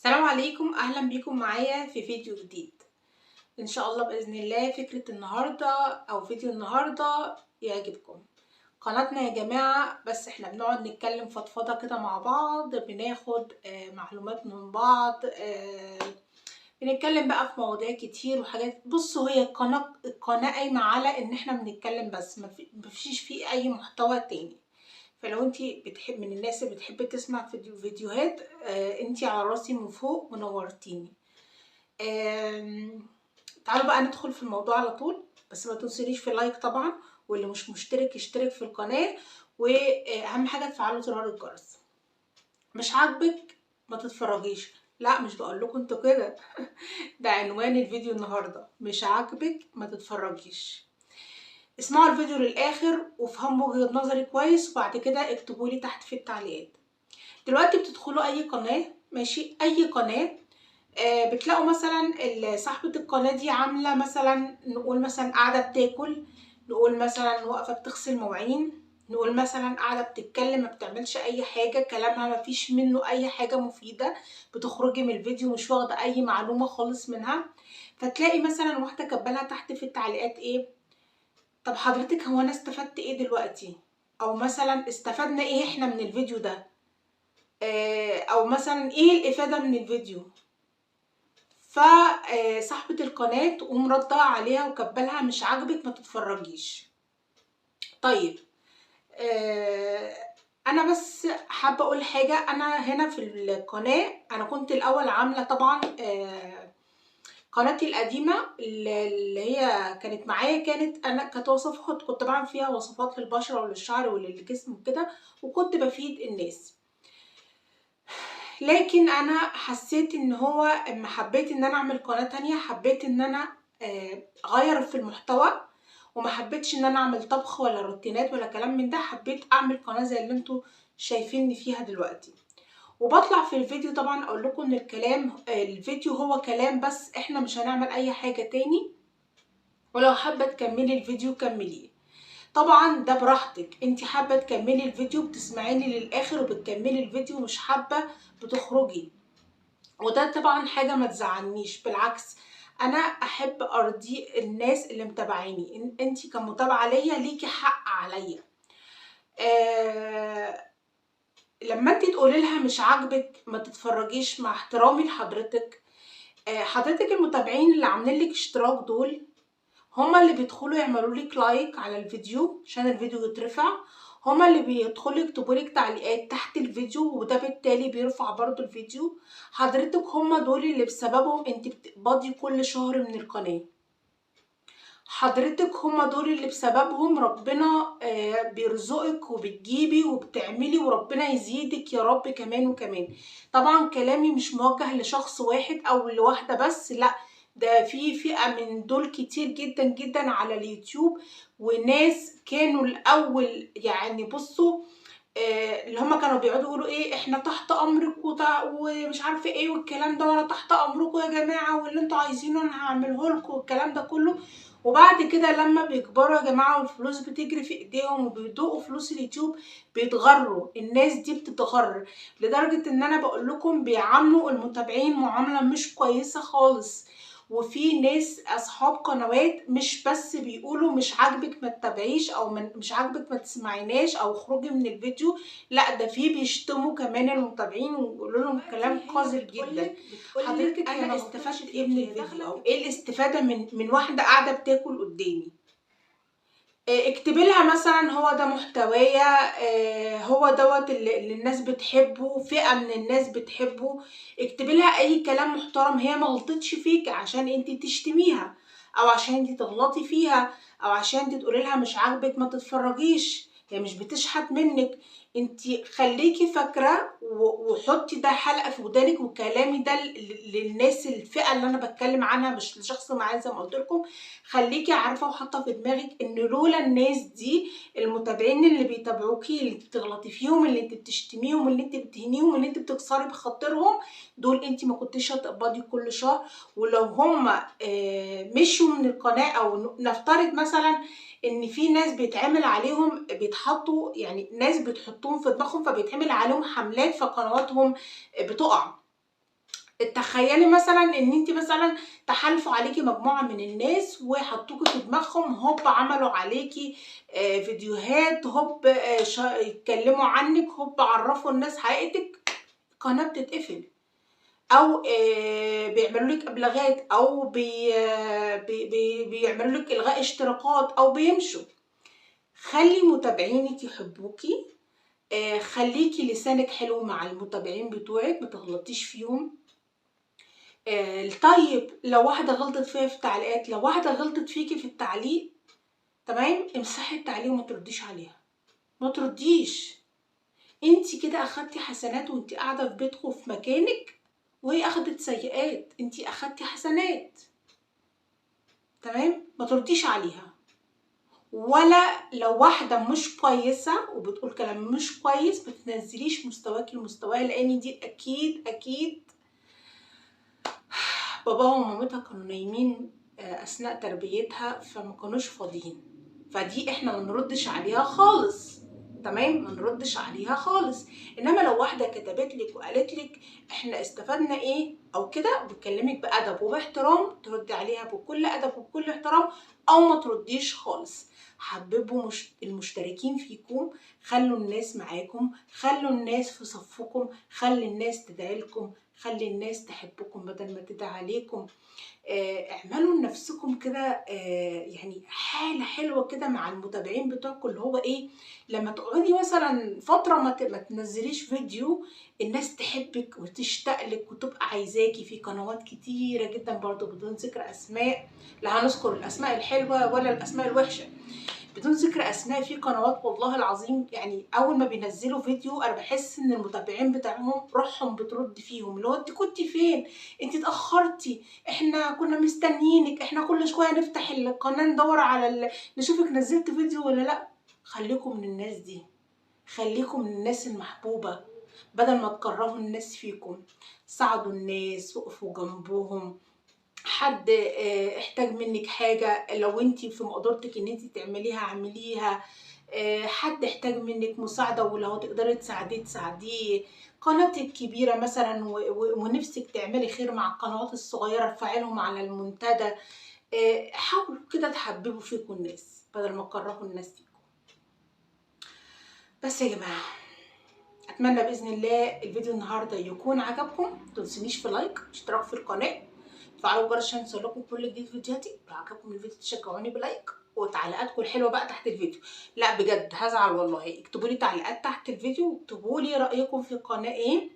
السلام عليكم، اهلا بيكم معايا في فيديو جديد. ان شاء الله باذن الله فكرة النهارده او فيديو النهارده يعجبكم. قناتنا يا جماعة بس احنا بنقعد نتكلم فضفضة كده مع بعض، بناخد معلومات من بعض، بنتكلم بقى في مواضيع كتير وحاجات. بصوا، هي القناه قايمة على ان احنا بنتكلم بس، مفيش فيه اي محتوى تاني. فلو انتي بتحب من الناس اللي بتحب تسمع فيديوهات، انتي على راسي من فوق ونورتيني. تعالوا بقى ندخل في الموضوع على طول، بس ما تنسونيش في like طبعا، واللي مش مشترك يشترك في القناة، واهم حاجة تفعلوا زرار الجرس. مش عاجبك ما تتفرجيش، لا مش بقول لكم انتوا كده ده عنوان الفيديو النهارده، مش عاجبك ما تتفرجيش. اسمعوا الفيديو للاخر وافهموا وجهة نظري كويس، وبعد كده اكتبوا لي تحت في التعليقات. دلوقتي بتدخلوا اي قناة، ماشي، اي قناة، بتلاقوا مثلا صاحبة القناة دي عاملة مثلا، نقول مثلا قاعدة بتاكل، نقول مثلا واقفة بتغسل مواعين، نقول مثلا قاعدة بتتكلم ما بتعملش اي حاجة، كلامها ما فيش منه اي حاجة مفيدة، بتخرجي من الفيديو مش واخدة اي معلومة خالص منها. فتلاقي مثلا واحدة كاتبالها تحت في التعليقات ايه: طب حضرتك هو انا استفدت ايه دلوقتي؟ او مثلا استفدنا ايه احنا من الفيديو ده؟ او مثلا ايه الافادة من الفيديو؟ فصاحبة القناة تقوم ردها عليها وكبلها مش عاجبك ما تتفرجيش. طيب انا بس حابة اقول حاجة. انا هنا في القناة انا كنت الاول عاملة طبعا قناتي القديمة اللي هي كانت معايا، كانت انا كانت وصفات، كنت بعمل فيها وصفات للبشرة وللشعر وللجسم وكده، وكنت بفيد الناس. لكن انا حسيت ان هو اما حبيت ان انا اعمل قناة تانية، حبيت ان انا اغير في المحتوى، وما حبيتش ان انا اعمل طبخ ولا روتينات ولا كلام من ده. حبيت اعمل قناة زي اللي انتوا شايفيني فيها دلوقتي. وبطلع في الفيديو طبعا اقول لكم ان الفيديو هو كلام بس، احنا مش هنعمل اي حاجة تاني، ولو حابة تكملي الفيديو كمليه، طبعا ده براحتك، انت حابة تكملي الفيديو بتسمعيني للاخر وبتكملي الفيديو، مش حابة بتخرجي، وده طبعا حاجة ما تزعلنيش، بالعكس انا احب ارضي الناس اللي متابعيني. انت كمتابعة ليا ليكي حق عليا. لما انت تقولي لها مش عاجبك ما تتفرجيش، مع احترامي لحضرتك، حضرتك المتابعين اللي عاملين لك اشتراك دول هما اللي بيدخلوا يعملوا لك like على الفيديو عشان الفيديو يترفع، هما اللي بيدخلوا يكتبوا لك تعليقات تحت الفيديو، وده بالتالي بيرفع برضو الفيديو. حضرتك هما دول اللي بسببهم انت بتقبضي كل شهر من القناة، حضرتك هما دول اللي بسببهم ربنا بيرزقك وبتجيبي وبتعملي، وربنا يزيدك يا رب كمان وكمان. طبعا كلامي مش موجه لشخص واحد او لواحدة بس، لا ده في فئة من دول كتير جدا جدا على اليوتيوب، وناس كانوا الاول يعني بصوا اللي هما كانوا بيقعدوا يقولوا ايه احنا تحت امرك ومش عارفه ايه والكلام ده، وانا تحت امركم يا جماعة واللي انتوا عايزينه انا هعمله لكم والكلام ده كله. وبعد كده لما بيكبروا يا جماعة والفلوس بتجري في ايديهم وبيدوقوا فلوس اليوتيوب بيتغروا، الناس دي بتتغر لدرجة ان انا بقول لكم بيعاملوا المتابعين معاملة مش كويسة خالص. وفي ناس اصحاب قنوات مش بس بيقولوا مش عاجبك ما تتابعيش او مش عاجبك ما تسمعيناش او اخرجي من الفيديو، لا ده في بيشتموا كمان المتابعين ويقولوا لهم كلام قذر جدا. حضرتك انا استفدت ايه من الفيديو او ايه الاستفادة من واحدة قاعدة بتاكل قدامي؟ اكتبي لها مثلا هو ده محتوايا، هو دوت اللي الناس بتحبه، فئة من الناس بتحبه، اكتبي لها اي كلام محترم. هي ما غلطتش فيك عشان انت تشتميها او عشان انت تغلطي فيها او عشان انت تقولي لها مش عاجبك ما تتفرجيش، هي مش بتشحت منك. انت خليكي فاكره وحطي ده حلقة في ودانك، وكلامي ده للناس الفئة اللي انا بتكلم عنها مش لشخص معين زي ما قلت لكم. خليكي عارفه وحاطه في دماغك ان لولا الناس دي، المتابعين اللي بيتابعوكي، اللي انت بتغلطي فيهم، اللي انت بتشتميهم، اللي انت بتهينيهم، اللي انت بتكسري بخاطرهم، دول انت ما كنتيش هتقبضي كل شهر. ولو هم مشوا من القناة، او نفترض مثلا ان في ناس بيتعمل عليهم، بيتحطوا يعني ناس بتحطهم في دماغهم فبيتعمل عليهم حملات فقنواتهم بتقع، تخيلي مثلا ان انت مثلا تحالفوا عليكي مجموعة من الناس وحطوكي في دماغهم، هوب عملوا عليكي فيديوهات، هوب اتكلموا عنك، هوب عرفوا الناس حقيقتك، القناة بتتقفل، او بيعملوا لك ابلاغات، او بيعملوا لك الغاء اشتراكات، او بيمشوا. خلي متابعينك يحبوكي، خليكي لسانك حلو مع المتابعين بتوعك، ما تغلطيش فيهم. طيب لو واحدة غلطت فيها في التعليقات، لو واحدة غلطت فيكي في التعليق، تمام، امسحي التعليق وما ترديش عليها، ما ترديش. انتي كده اخدتي حسنات وانتي قاعدة في بيتكم في مكانك، وهي اخدت سيئات، انتي اخدتي حسنات، تمام، ما ترديش عليها. ولا لو واحدة مش كويسة وبتقول كلام مش كويس، ما تنزليش مستواكي لمستواها، لان دي اكيد اكيد باباها ومامتها كانوا نايمين اثناء تربيتها، فما كانوش فاضيين، فدي احنا ما نردش عليها خالص، تمام، ما نردش عليها خالص. انما لو واحدة كتبت لك وقالت لك احنا استفدنا ايه او كده، وبتكلمك بادب وباحترام، تردي عليها بكل ادب وبكل احترام، او ما ترديش خالص. حببوا المشتركين فيكم، خلوا الناس معاكم، خلوا الناس في صفكم، خلي الناس تدعي لكم، خلي الناس تحبكم بدل ما تدعي عليكم. اعملوا لنفسكم كده يعني حالة حلوة كده مع المتابعين بتوعكم، اللي هو ايه، لما تقعدي مثلا فترة ما تنزليش فيديو، الناس تحبك وتشتاق لك وتبقى عايزاكي. في قنوات كتيرة جدا برضو بدون ذكر اسماء، لا هنذكر الاسماء الحلوة ولا الاسماء الوحشة، بدون ذكر اسماء، في قنوات والله العظيم يعني اول ما بينزلوا فيديو انا بحس ان المتابعين بتاعهم روحهم بترد فيهم، اللي هو انت كنتي فين، انت اتاخرتي، احنا كنا مستنيينك، احنا كل شوية نفتح القناة ندور على نشوفك نزلت فيديو ولا لا. خليكم من الناس دي، خليكم من الناس المحبوبة، بدل ما تكرهوا الناس فيكم. ساعدوا الناس، وقفوا جنبهم، حد احتاج منك حاجة لو انتي في مقدرتك ان انتي تعمليها اعمليها، حد احتاج منك مساعدة ولو تقدري تساعديه تساعديه. قناتك كبيرة مثلا ونفسك تعملي خير مع القنوات الصغيرة، ارفعي لهم على المنتدى. حاولوا كده تحببوا فيكم الناس بدل ما تكرهوا الناس فيكم. بس يا جماعة، اتمنى باذن الله الفيديو النهارده يكون عجبكم. متنسونيش في like، اشتراك في القناة، فعلوا الجرس عشان يوصلكم كل جديد فيديوهاتي. لو عجبكم الفيديو تشجعوني ب like وتعليقاتكم الحلوة بقى تحت الفيديو. لا بجد هزعل والله، اكتبوا لي تعليقات تحت الفيديو، واكتبوا لي رايكم في القناة ايه،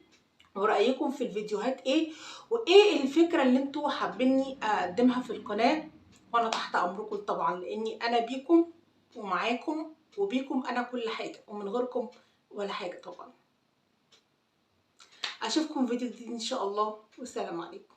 ورايكم في الفيديوهات ايه، وايه الفكرة اللي انتوا حابيني اقدمها في القناة، وانا تحت امركم طبعا، لاني انا بيكم ومعاكم وبيكم انا كل حاجة، ومن غيركم ولا حاجة طبعا. اشوفكم فيديو جديد ان شاء الله، والسلام عليكم.